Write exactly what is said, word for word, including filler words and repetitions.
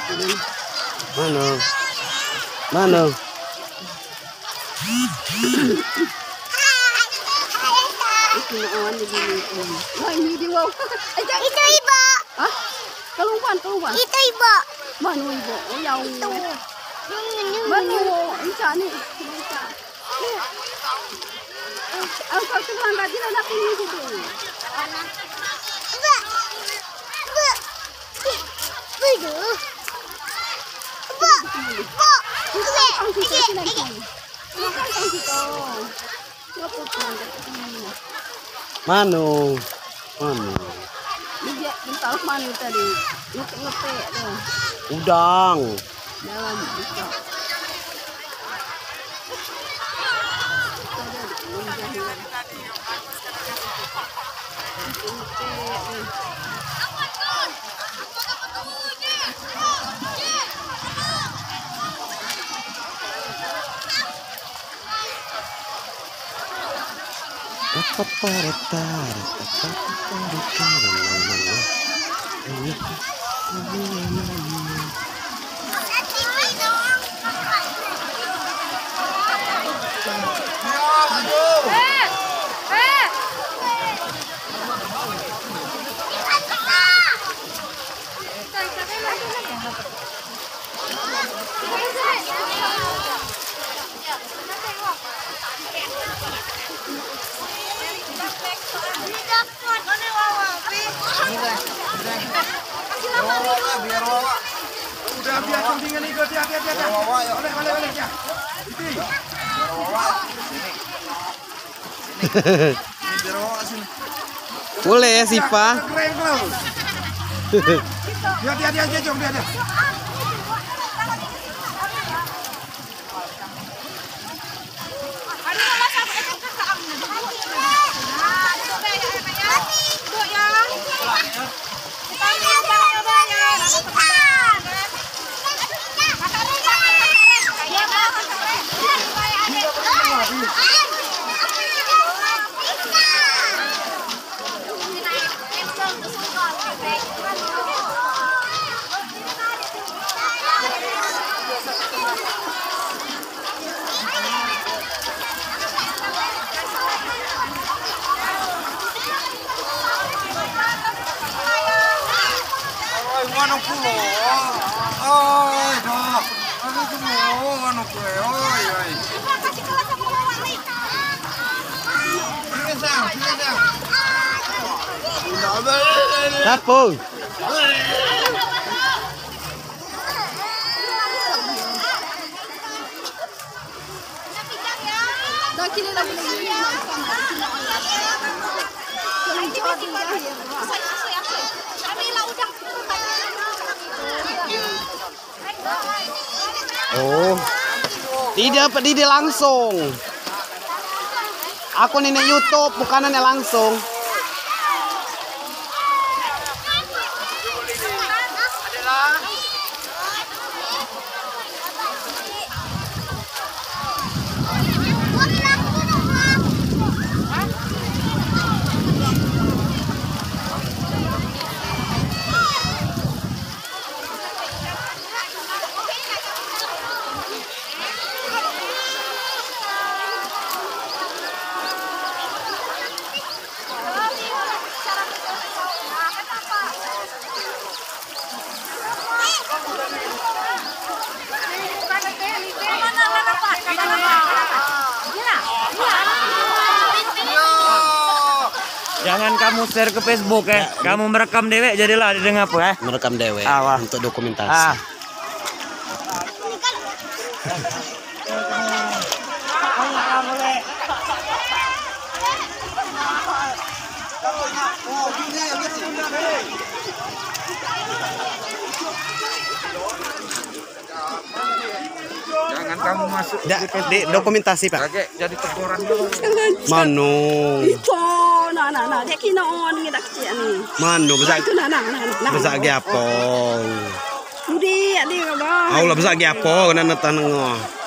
Mano? Mano? Itu ibu. Hah? Keluar, keluar. Itu ibu. Mano ibu? Oh, ya Allah. Mano? Ica ni. Ica. Ang pagtulang ka, di na natin yung gusto. Mano? Mano? Ini dia, minta mano tadi? Ngepek-ngepek tu. Udang. Dalam buka. Udah, biar tandingan itu, dia, dia, dia, dia. Balik, balik, balik, ya. Ini. Ini, biar bawa sini. Boleh ya, Sipa? Keren, keren. Dia, dia, dia, dia, jom, dia, dia. Oi, mano kulo. Oi, dah. Mano kulo, mano kulo. Oi, oi. Sini, Sam, sini, Sam. Tapung. Oh. Tidak, tidak langsung. Aku nenek YouTube, bukan nenek langsung. Jangan kamu share ke Facebook, eh. Ya. Kamu merekam dewek, jadilah didengar apa, eh. Merekam dewek. Ah, wah. Untuk dokumentasi. Ah. Jangan kamu masuk. Dah, di Facebook. Dokumentasi, Pak. Lagi jadi teguran dulu. Mano? Itu, nah, nah, nah. Dia kena on, ni dah kecil ni. Mano, besar. Itu, nah, nah, nah, nah. Besar gapo? Udah, dia, Bang. Au lah, besar gapo, kena netan ngah.